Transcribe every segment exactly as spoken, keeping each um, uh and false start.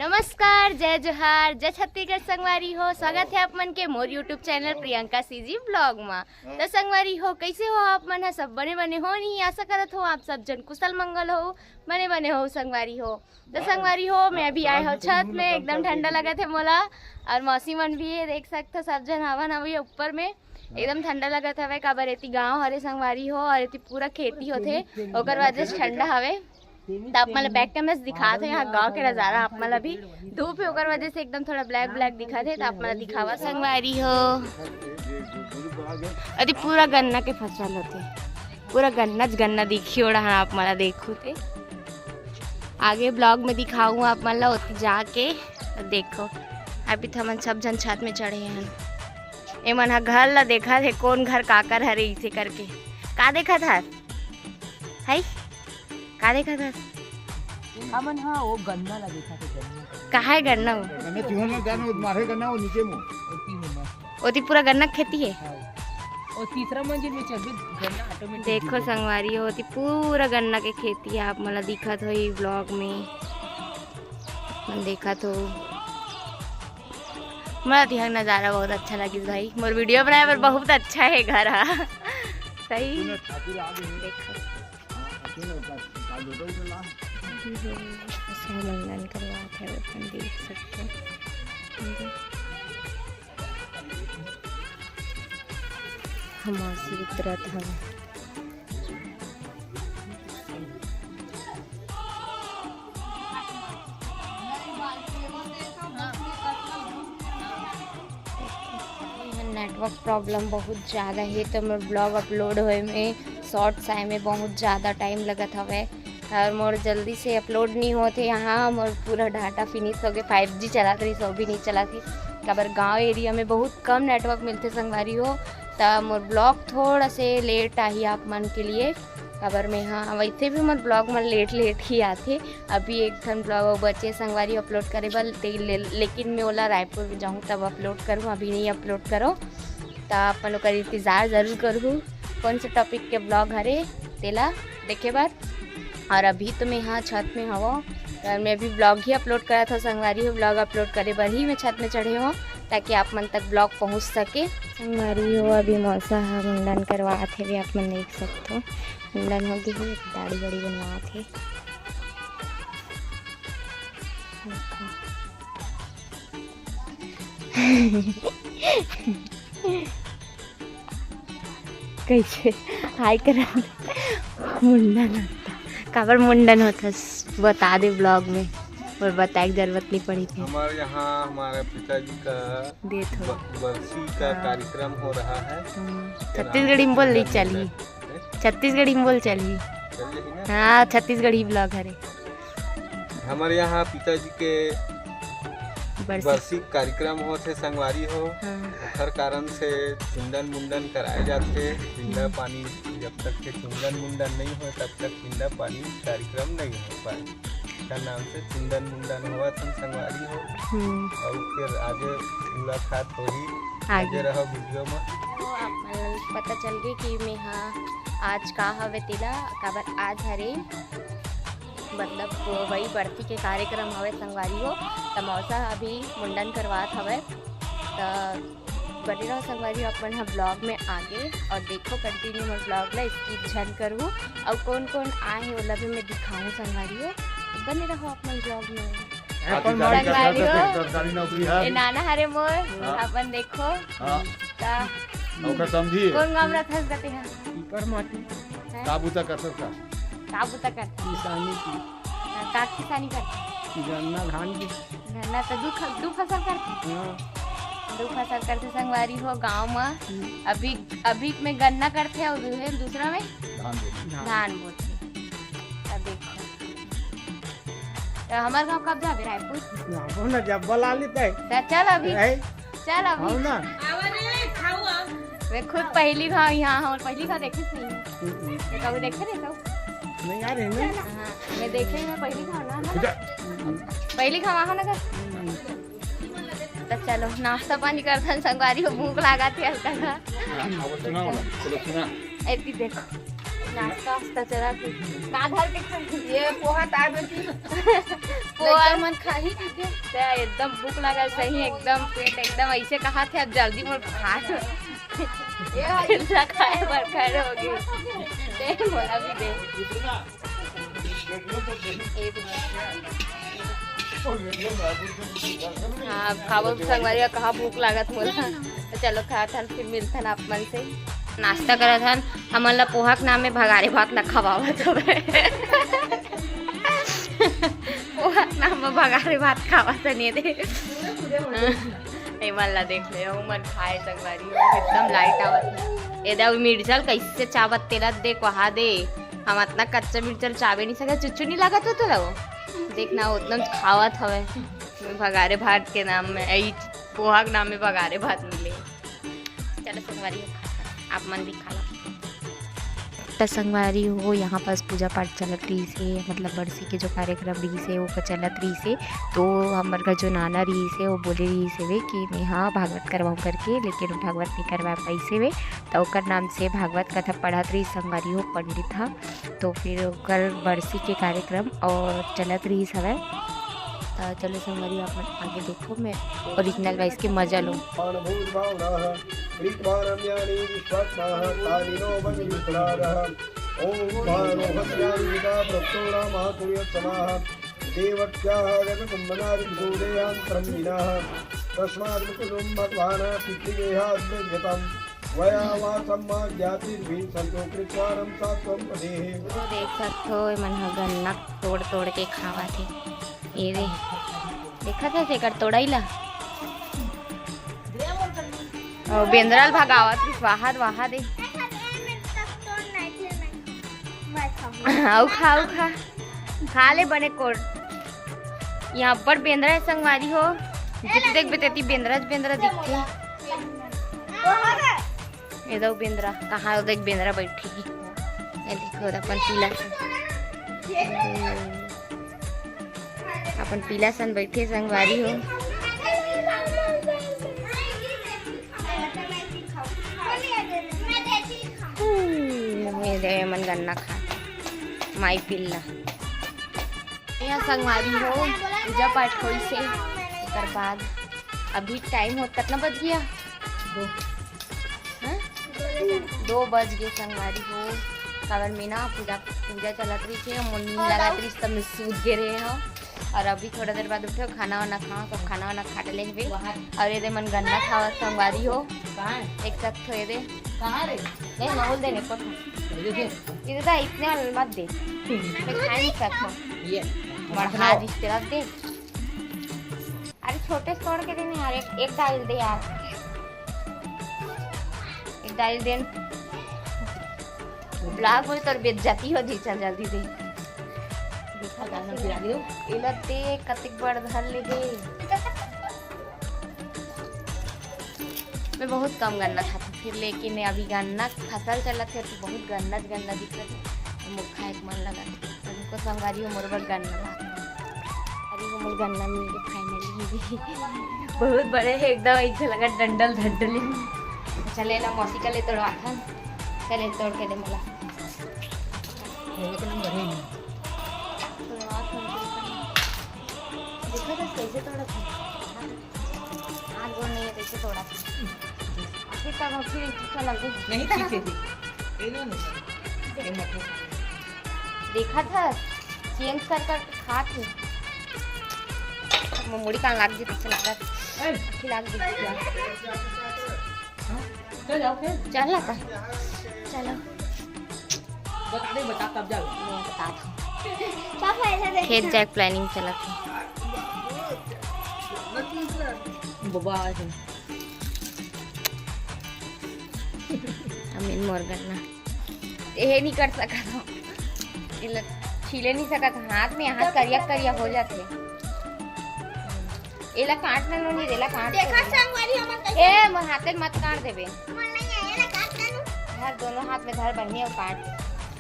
नमस्कार, जय जोहार, जय छत्तीसगढ़ संगवारी हो। स्वागत है आप मन के मोर YouTube channel Priyanka CG blog मा। तो संगवारी हो, कैसे हो आप मन ह? सब बने बने हो नहीं? आशा करत हो आप सब जन कुशल मंगल हो, बने बने हो संगवारी हो। तो संगवारी हो, मैं अभी आए हो छत में, एकदम ठंडा लगत है मोला। और मौसी मन भी है, देख सकत हो सब जन हवन अभी ऊपर में। एकदम ठंडा लगत हवे, काबर एती गांव हरे संगवारी हो, और एती पूरा खेती होथे, ओकर वजह से ठंडा हवे। त आप मन ल back camera से दिखात हो यहाँ गांव के नजारा, आप मन ल अभी धूप है, ओकर वजह से एकदम थोड़ा black black दिखत है, त आप मन ल दिखावा संगवारी हो। अरे पूरा गन्ना के फसल होथे, पूरा गन्ना च गन्ना दिखी ओड़ा हन, आप मन ल देखू ते आगे ब्लॉग में दिखाऊँ आप मन ल, ओती जाके देखो। अभी तो हमन सब झन छत में चढ़े हन। ए मन ह घर ला देखत हे, कौन घर काकर हरे इसे करके। का देखत हस? हई? का देखत हस? हमन ह वो गन्ना ला देखत हे, गन्ना। कहाँ है गन्ना वो? गन्ना तुहन ला जानो, मारे गन्ना वो नीचे में। ओती में मस्त। ओती पूरा गन्ना के खेती है। हाँ। वो तीसरा मंजिल में चढ़बे, गन्ना automatic देखो दिखे। संगवारी हो, ओती पूरा गन्ना के खेती है, आप मन ला दिखत होही ब्लॉग में। मन देखत हो। मोला तिहा के नजारा बहुत अच्छा लगिस भाई, मोर वीडियो बनाए बर बहुत अच्छा है घर हा। सही। देखो। अभी हो, सब मुंडन करवात है, अपन देख सकते हो। हम मौसी उतरत हवे। नेटवर्क प्रॉब्लम बहुत ज़्यादा है, तो मोर ब्लॉग अपलोड होए में, शॉर्ट्स आए में बहुत ज़्यादा टाइम लगत हवे, और मोर जल्दी से अपलोड नहीं होत है। यहाँ मोर पूरा डाटा फिनिश हो गए, फ़ाइव जी चलात रही, सो भी नहीं चलात ही, काबर गांव एरिया में बहुत कम नेटवर्क मिलते संगवारी हो, त मोर ब्लॉग थोड़ा से लेट आही आप मन के लिए। काबर में, हाँ, वैसे भी मोर ब्लॉग मन लेट लेट ही आथे। अभी एक ठन ब्लॉग अउ बचे संगवारी अपलोड करे बर, ते ले, लेकिन मैं ओला रायपुर में जाहूँ तब अपलोड करूँ, अभी नहीं अपलोड करो। त अपन ओकर इंतजार जरूर करहू, कौन से टॉपिक के ब्लॉग हरे तेला देखे बर। और अभी तो मैं यहाँ छत में हवो, तो मैं अभी ब्लॉग ही अपलोड करत हूँ संगवारी हो, ब्लॉग अपलोड करे बर ही मैं छत में चढ़े हूँ, ताकि आप मन तक ब्लॉग पहुँच सके। संगवारी हो, अभी मौसा ह मुंडन करवात हे, आप मन देख सकत हो, मुंडन हो गई है, दाढ़ी वाड़ी बनवात हे। देखो। कैसे हाय करा दे। मुंडन होता, काबर मुंडन होता, बता दे ब्लॉग में, और बताए की जरूरत नहीं पड़ी थी। हमारे यहाँ हमारे पिताजी का देत हो। ब-, बरसी का हाँ। कार्यक्रम हो रहा है। हम्म, छत्तीसगढ़ी में बोल ली चली। हैं? छत्तीसगढ़ी में बोल चली। चल रही ना? हाँ, छत्तीसगढ़ी ब्लॉग हरे। हमारे यहाँ पिताजी के बरसी। बरसी कार्यक्रम होत हे संगवारी हो। हाँ। ओखर कारण से चुंदन मुंडन कराए जाथे। पिंडा हम्म। पानी जब तक के चुंदन मुंडन नहीं होए, तब तक पिंडा पानी कार्यक्रम नहीं हो पाए। का नाम से चुंदन मुंडन होवत हे संगवारी हो। हम्म। और फिर आगे मुलाकात होही। आगे। आगे रहो वीडियो में। तो आप मन ल पता चल गई कि मैं हाँ आज का हवे तेला, काबर आज हरे मतलब वही बरसी के कार्यक्रम हवे संगवारी हो, त मौसा अभी मुंडन करवात हवे। त बने रहो संगवारी हो अपन ह ब्लॉग में आगे, और देखो कंटिन्यू मोर ब्लॉग ला, स्किप झन करहू। और कौन कौन आए हे ओला भी मैं दिखाऊँ संगवारी हो, बने रहो अपन ब्लॉग में। अपन मान के संगवारी हो। सरकारी नौकरी है। ए नाना हरे मोर, हाँ। अपन देखो। हाँ। त ओकर समझी। कौन गाँव रथस गते हैं? पीपर माटी। हैं? का बुता कर सकता? का बुता करता? किसानी की। हाँ, का किसानी करता? गन्ना धान की। गन्ना तो दू ख-, दू फसल करता? हाँ। दू फसल करते संगवारी हो गाँव में। हम्म। अभी, अभी में गन्ना करते हैं और दूसरे, दूसरा में धान बोते। धान। धान बोते। अब देखो। तो हमारे गाँव कब जाबे रायपुर? जाबो ना, जब बुला लेते हैं। तो चल अभी। हैं? चल अभी। आओ ना। आवा रे, खाओ, आओ। मैं खुद पहली घाव यहाँ हूँ, पहली घाव देखे नहीं। हम्म, हम्म। तो कभी देखे नहीं तो? नहीं आ रहे ना। हाँ, मैं देखे, मैं पहली घाव ना, ना। अच्छा। पहली घाव आहा ना घर। हम्म। तो चलो, नाश्ता पानी करथन संगवारी हो, भूख लागत है हल्का सा। हाँ, वो सुना हो ना, चलो सुना। एती देखो, नाश्ता वास्ता चला के। का धर के चल? ये पोहा तार बेटी। लइका मन खाही कहिके। ते एकदम भूख लागल सही, एकदम पेट एकदम ऐसे कहा थे, अब जल्दी मोर खा लो। ये चिल्ला खाए बर खड़े हो गए। दे, मोला भी दे। हाँ, अब खाबो संगवारी, कहाँ भूख लागत मोला। तो चलो खात हन, फिर मिलथन आप मन से। नाश्ता करत हन, हमन ला पोहा के नाम में भगारे भात ला खवावत हवे। पोहा के नाम में भगारे भात खावत हन ये दे। एमन ला देख ले, ओमन खाए संगवारी, एकदम लाइट आवत हे। ये दे, अउ मिर्चल कैसे चाबत तेला देख, वहा दे। हम अतना कच्चा मिर्चल चाबे नहीं सकत, चुच्चू नहीं लागत हो तोला वो? देख ना, उतना खावत हवे। भगारे भात के नाम में, ऐ पोहा के नाम में भगारे भात मिले। चलो संगवारी हो, आप मन भी खा लो। त संगवारी हो, यहाँ पास पूजा पाठ चलत रहिस हे, मतलब बरसी के जो कार्यक्रम रहिस हे, वो चलत रहिस हे। तो हमर घर जो नाना रहिस हे, वो बोले रहिस हे कि मैं हाँ भागवत करवाऊँ करके, लेकिन वो भागवत नहीं करवा पाइस हे। त ओकर नाम से भागवत कथा पढ़त रहिस संगवारी हो पंडित ह। तो फिर ओकर बरसी के कार्यक्रम और चलत रहिस हवय। त चलो संगवारी, आप मन आगे देखो, मैं ओरिजिनल वॉइस के मजा लो। बाणभूत बाहुनः क्रीतवानम्यानि विश्वात्माः तानि नो बलिविप्राः। ॐ बाणोहस्यानि जिता प्रक्तोणा महापुण्योत्तमाः। देवत्याः गतकुम्भनाभिभूतेयान्तरम्बिनाः। तस्मात् मुकुटं भगवान् पितृगेहाद्विर्गतम्। वया वा सम्मा ज्ञातिर्भिः सन्तो कृत्वानं सात्वं पदेः। तो देख सकथो, एमन ह गन्ना तोड़ तोड़ के खावत हे। ये दे, देखत हस एकर तोड़ई ला? अउ बेंदरा ल भगावत रिस, वाहा दे, वाहा दे। अउ खा, अउ खा। खा ले बने कोड़। यहाँ अब्बड़ बेंदरा हे संगवारी हो। जित देखबे तेती बेंदरा च बेंदरा दिखथे। ये दो बेंदरा, कहाँ वो देख बेंदरा बैठे हे। ये देखो अपन पीला सन। अपन पीला सन बैठे संगवारी हो। हम्म, ये दे मन गन्ना खा। माई पिल्ला। यहाँ संगवारी हो, पूजा पाठ होइस हे, ओकर बाद अभी टाइम होत, कतना बज गया? दो। हाँ? दो बज गए संगवारी हो, काबर में ना पूजा, पूजा चलत रहिस हे, मोर नींद लागत रहिस, तब मैं सूत गे रहे हो। और अभी थोड़ा देर बाद उठे, खाना वाना खाओ, सब खाना वाना खा डले हवे। और ये दे मन गन्ना खावत संगवारी हो। कहाँ है? एक साथ थोड़े दे। कहाँ रे? नहीं, ना बोल देने को था। ये दे। ये दे, इतने वाले मत दे। मैं खा नहीं सकता। ये। बड़ा हाथ इस तरफ दे। अरे छोटे से तोड़ के देने यार, एक, एक डाल दे यार, एक डाल दे। ब्लॉग में तोर बेइज्जती हो जी, चल जल्दी दे। देखा कैसे? एला दे, कतिक बड़ धर ले दे। मैं बहुत कम गन्ना खाती फिर, लेकिन अभी गन्ना फसल चलत हे तो बहुत गन्ना गन्ना दिखत हे, मोर खाए के मन लगत हे। उनको संगवारी हो मोर बर गन्ना ला। अरे वो मोर गन्ना मिल गए finally। बहुत बड़े हे एकदम, ऐसे लगा डंडल धंडली। चले ना मौसी का ले तोड़वा था, चले तोड़ के दे मला। देखो तो कैसे तोड़ा था। हाथ गोड़ नहीं है, कैसे तोड़ा था। आखिर तक आखिर एक चीज अलग है। नहीं खींचे थी। ये लो ना। ये मत लो। देखा था, चेंज कर कर खात है। मुड़ी कान लाग जी, पीछे लगा। ए। आखिर लाग जी। हाँ? चल जाओ फिर। चल ना था। चलो। बता दे, बता कब जाओ। मैं बता दूँ। पापा ऐसा देख। खेत जाए planning चलत हे। बाबा आए थे। अमीन मोर गन्ना। ये नहीं कर सकत हो। ये ल-, छीले नहीं सकत। हाथ में यहाँ करिया करिया हो जाते। एला काट ना नोनी, एला काट देखा दे। संगवारी हमन कैसे ए, मोर हाथे मत काट देबे। मन नहीं है, एला काट ना नू। धर, दोनों हाथ में धर बहिनी, और काट,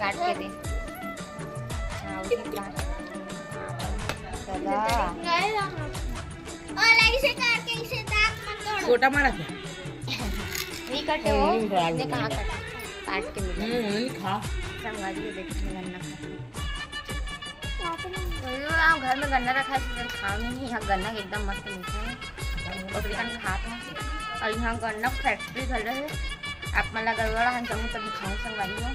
काट के दे। हाँ, उसी काट। सदा। नहीं रहा। और ऐसे काट के इसे दांत मत तोड़। छोटा मारा था। नहीं कटे हो। हम्म, बड़ा इसने कहाँ कटा? काट के मिला। हम्म, नहीं खा। संगवारी ये देखिए गन्ना खा। ये वाला घर में गन्ना रखा है, तो खाओ नहीं, यहाँ गन्ना एकदम मस्त मिलता है, तो बिल्कुल खाते हैं। और यहाँ गन्ना फैक्ट्री घर है, आप मन ला गड़बड़ हम चाहूँ तो दिखाऊँ संगवारी हो।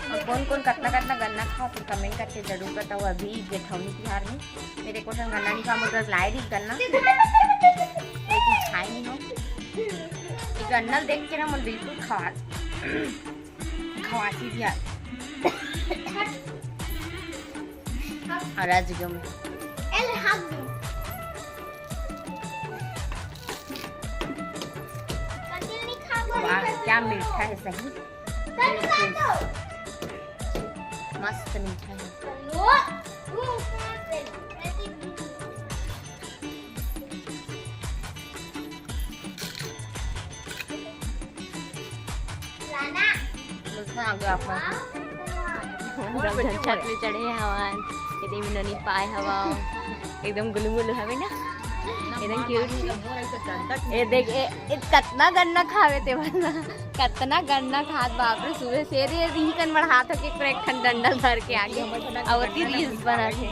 और कौन कौन कतना कतना गन्ना खाओ, तो कमेंट करके जरूर बताओ। अभी जेठौनी तिहार में मेरे को गन्ना नहीं खाओ, मतलब लाए रही गन्ना, लेकिन खाए नहीं हो। ये गन्ना देख के ना मन बिल्कुल खवा खवासी भी आ। और आज जो मैं एल हाथ दो। वाह, क्या मीठा है सही। मस्त मीठा है। नुकसान आ गया आपका। एकदम छत में चढ़े हवन, एकदम नोनी पाए हवा, एकदम गुलू गुलू हवे ना, एकदम क्यूट। ये देख, ए, ए, कतना गन्ना खावे ते बना, कतना गन्ना खात, बाप रे। सुबह से रे रिंकन बढ़ात हो के पूरा एक ठन डंडल धर के आगे, और ती रील्स बनात हे।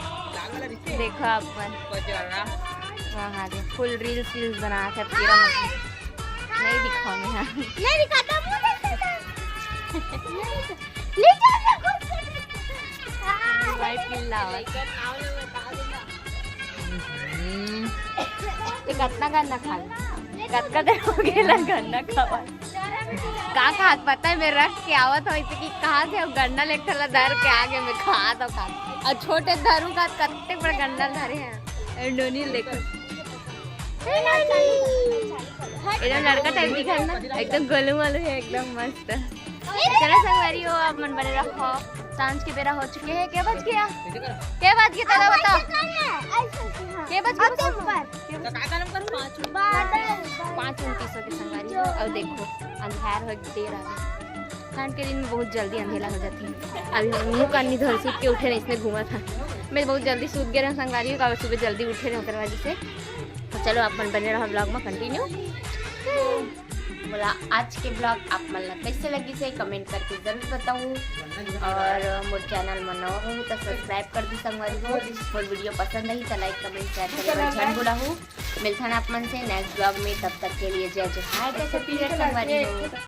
देखो आप मन। वहाँ दे फुल रील्स वील्स बनात हे पूरा। नहीं दिखाऊंगी हाँ। नहीं दिखाता, मुंह देख लेता। ले जा, ले जा, भाई पिल्ला। हम्म। ये कतना गन्ना खा ले? कतका देर हो गेला गन्ना खावा? का खात पता है, मैं रख के आवत हूँ इसे कि कहाँ से हम गन्ना लेके ठला धर के आगे मैं खात हूँ, खात। और छोटे धरू खात कत्ते बड़ गन्ना धरे हैं। ए, डोनी देखो। एकदम लड़का टाइप दिखत ना, एकदम गोलू मोलू है, एकदम मस्त। चलो संगवारी हो, आप मन बने रहो, सांझ के बेरा हो चुके हैं। के बज गया? के बज गया, दादा बताओ। के बज गया? ऊपर। पाँच उनतीस हो के संगवारी हो, और देखो अंधार हो, देर आ गई। ठंड के दिन में बहुत जल्दी अंधेरा हो जाती है। अभी हम मुंह कान नहीं धोए, सूत के उठे रहे, इसने घूमा था। मैं बहुत जल्दी सूत गए रहे संगवारी हो, और सुबह जल्दी उठे रहे ओकर वजह से। तो चलो आप मन बने रहो ब्लॉग में कंटिन्यू। बोला आज के ब्लॉग आप मन ला कैसे लगी से कमेंट करके जरूर बताओ, और मोर चैनल में नवा हो तो सब्सक्राइब कर दी संगवारी हो। मोर वीडियो पसंद आई तो लाइक कमेंट शेयर करे बर झन भुलाहू। मिलथन आप मन से नेक्स्ट ब्लॉग में, तब तक के लिए जय जोहार, जय छत्तीसगढ़ संगवारी हो।